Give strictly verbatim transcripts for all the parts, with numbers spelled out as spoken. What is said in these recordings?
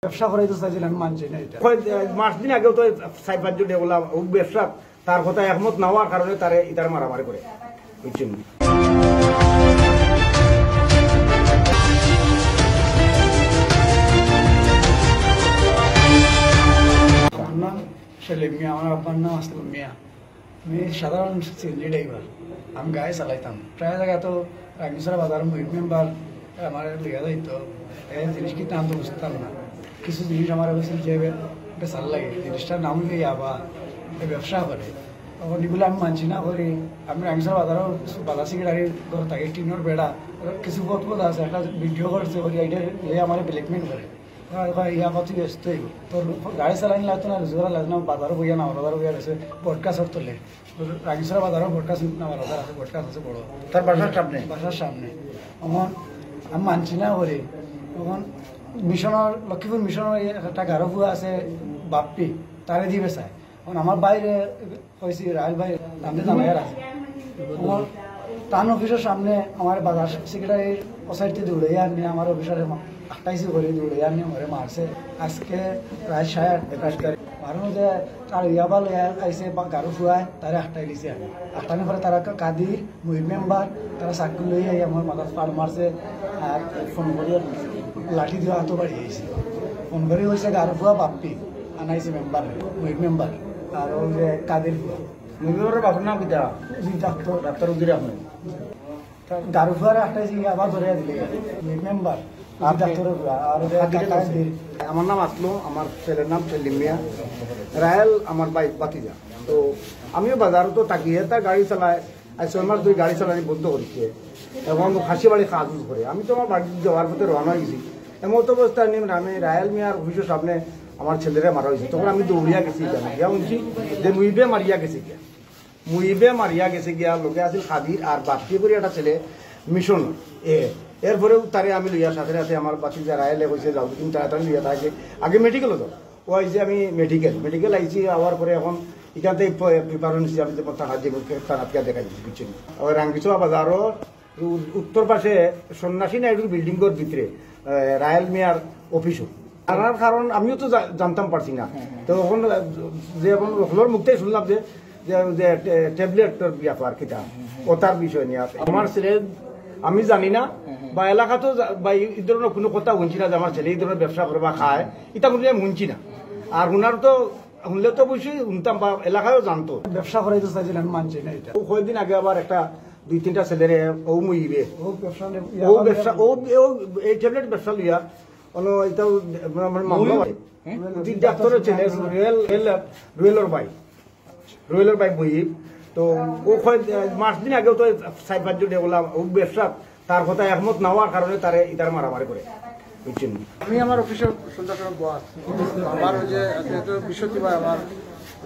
ব্যবসা করাইতে চাইছিল, আমি মানছি না এটা। কয়, এ, মাস দিন আগেও তো চার পাঁচজন এগুলা ও ব্যবসা তার কথা একমত না হওয়ার কারণে তারে ইতার মারামারি করে, বুঝছেন? আমার নাম সেলিম মিয়া, আমার আব্বার নাম আসলাম মিয়া। আমি সাধারণ সিএনজি ড্রাইভার, আমি গাড়ি চালাইতাম। প্রায় জায়গা তো রাঙ্গিছড়া বাজার মহিলা মেম্বার আমার লইয়া যাইতো, এই জিনিস কিতা আনতো বুঝতাম না। কিছু জিনিস আমার অফিসে যে বে-, বেচার লাগে, জিনিসটার নাম হইলো ইয়াবা, এই ব্যবসা করে। তখন এগুলো আমি মানছি না করি, আমি রাঙ্গিছড়া বাজারও বাজার সেক্রেটারির ঘর থাকি টিনের বেড়া, কিছু পথ পথ আছে, একটা ভিডিও করছে, ওই আইডিয়া আমার ব্ল্যাকমেল করে। কয়, কয়, ইয়া কত ব্যস্ত হইব। তোর গাড়ি চালানি লাগতো না, রোজগার লাগতো না, বাজারও বইয়া না, বাজারও বইয়া রয়েছে, বটগাছর তলে। তোর রাঙ্গিছড়া বাজারও বটগাছ না, বাজার আছে, বটগাছ আছে বড়। তার বাসার সামনে? বাসার সামনে। তখন আমি মানছি না করি। তখন মিশনের, লক্ষ্মীপুর মিশনের একটা গারো ফুয়া আছে, বাপ্পি, তারে দিবে চায়। এখন আমার বাইরে কইছি, "রাহেল ভাই, আপনি জানাই আর আছে।" আমার তান অফিসের সামনে আমার বাজার সেক্রেটারির ও সাইডে দৌড়ে আনি আমার অফিসারে মা-, আটকাইছি করে দৌড়ে আনি আমারে মারছে। আজকে রাত সাড়ে আটটা। মারুন যে তার ইয়াবা লইয়া আইছে বা গারো ফুয়ায়, তারে আটকাই দিছে আমি। আটকানোর পরে তারা কা-, কাদির, মুহিব মেম্বার, তারা চাকু লইয়া আই আমার মাথাত ফাড় মারছে। আর ফোন করিয়া লাঠি দিয়া আতো বাড়ি আইছে। ফোন করি কইছে গারো ফুয়া বাপ্পি। আনাইছে মেম্বার, মুহিব মেম্বার, আর ওই যে কাদির ফুয়া। মুহিব মেম্বারর বাপর নাম কিতা? জি, ডাক্তার। ডাক্তার উদির আহমেদ। গারো ফুয়ারে আটকাইছে, আবার ধরে দিলে। মুহিব মেম্বার, জি, আপনি ডাক্তার ফুয়া, আর ওই যে কাদিরে কাকা বলছেন। দির। আমার নাম আসলম, আমার ছেলের নাম সেলিম মিয়া। রাহেল আমার ভাই, ভাতিজা। তো আমিও বাজারো তো থাকি, এটা গাড়ি চালায়, আজ ছয় মাস ধরে গাড়ি চালানি বন্ধ করেছে এবং খাসি বাড়ি কাজ উজ করে। আমি তো আমার বাড়ি যাওয়ার পথে রওনা হয়ে গেছি। এমন তো অবস্থা নেই, আমি রাহেল মিয়ার অফিসের সামনে আমার ছেলেরে মারা হয়েছে, তখন আমি দৌড়িয়া গেছি, জানি গিয়া শুনছি যে মুহিবে মারিয়া গেছে গিয়া, মুহিবে মারিয়া গেছে গিয়া, লোকে আছিল কাদির আর বাপ্পি করি একটা ছেলে মিশন এ। এরপরেও তারে আমি লইয়া সাথে সাথে আমার বাকি যারা এলে কইছে, "যাও, তুমি তাড়াতাড়ি লইয়া তাকে আগে মেডিকেলে যাও।" ও আইছে, আমি মেডিকেল, মেডিকেল আইছি, আওয়ার পরে এখন এখান থেকে প-, পেপার নিছি, আমি যেমন থানা যে মুখে থানা থেকে দেখাই দিচ্ছি, বুঝছেন? ওই রাঙ্গিছড়া বাজারও উ-, উত্তর পাশে সন্ন্যাসী নাইডুর বিল্ডিংর ভিতরে, আহ, রায়েল মিয়ার অফিসও। আর, আর কারণ আমিও তো জা-, জানতাম পারছি না। তো এখন, আহ, যে এখন হকলর মুখতেই শুনলাম যে, যে, যে ট্যা-, ট্যাবলেটর ব্যাপার কিতা, ওটার বিষয় নিয়ে আছে। আমার ছেলে, আমি জানি না, বা এলাকা তো জা-, বা এই, এই ধরনের কোনো কথা শুনছি না যে আমার ছেলে এই ধরনের ব্যবসা করে বা খায়, এটা কোনো আমি শুনছি না। আর ওনার তো শুনলে তো অবশ্যই শুনতাম বা এলাকায়ও জানতো। ব্যবসা করাইতে চাইছিল, আমি মানছি না এটা। ও কয়েকদিন আগে আবার একটা দুই তিনটা ছেলেরে ও মুহিবে, ও ব্যবসা নিয়ে ও ব্যবসা, ও, ও এই ট্যাবলেট ব্যবসা লইয়া, অনো এটাও আমার মামলা মুহিব? হয়। হ্যাঁ? দুই ডাক্তারের ছেলে, রুয়েল, রুয়েল, রুয়েলর ভাই, রুয়েলর ভাই মুহিব। তো ও কয়, মাস দিন আগেও তো চার পাঁচজন এগুলা, ও ব্যবসা তার কথা একমত না হওয়ার কারণে তারে ইতার মারামারি করে, বুঝছেন? আমি আমার অফিসে সন্ধ্যার সময় বস, আমার ওই যে আজকে তো বৃহস্পতিবার, আমার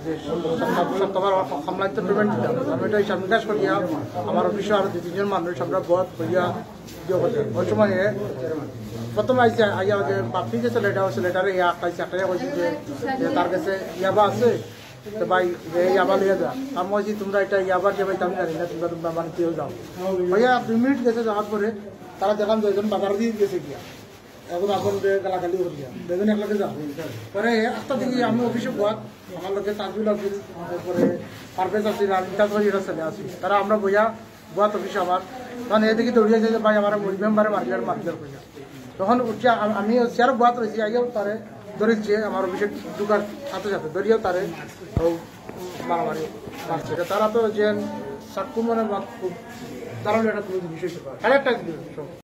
যে সপ্তাহ-, সপ্তাহবার আমার সামলাইতে পেমেন্ট দিতাম, আমি এটা হিসাব নিকাশ করিয়া আমার অফিসে আরো দুই তিনজন মানুষ আমরা বস করিয়া ইয়ে করতাম। ওই সময় প্রথম আইসে আইয়া ওই যে বাপ্পি যে ছেলেটা, ওই ছেলেটারে ইয়া আটকাইছে, আটকাইয়া কইছে যে, যে তার কাছে ইয়াবা আছে, তো ভাই, এই ইয়াবা লইয়া যা। আমি কইছি, "তোমরা এটা ইয়াবার যে ভাই, আমি জানি না, তোমরা, তোমরা বাড়িতে যাও।" ভাইয়া দুই মিনিট গেছে, যাওয়ার পরে তারা দেখলাম দুইজন বাজার দিয়ে গেছে গিয়া। এখন এখন যে গালাগালি করিয়া, দুইজন একলাগে যাও। পরে একটা দিকে আমি অফিসে বস, আমার লগে তাজুল আছিল, তারপরে পারভেজ আছিল, আর ইমতাজ ভাই এরা ছেলে আছিল। তারা আমরা বইয়া বস অফিসে আমার, তখন এদিকে দৌড়িয়া যায় যে, "ভাই, আমার মুহিব মেম্বারে মারিয়ার, মারিয়ার" কইয়া। তখন উঠিয়া আম-, আমি চেয়ার বস রয়েছি, আইয়াও তারে ধরেছে, আমার অফিসে ঢুকার সাথে সাথে ধরিয়াও তারে ও মারামারি মারছে। তারা তো যে চাকু মানে বা খুব দারুণ একটা কোনো জিনিস হইতে পারে। আরেকটা জিনিস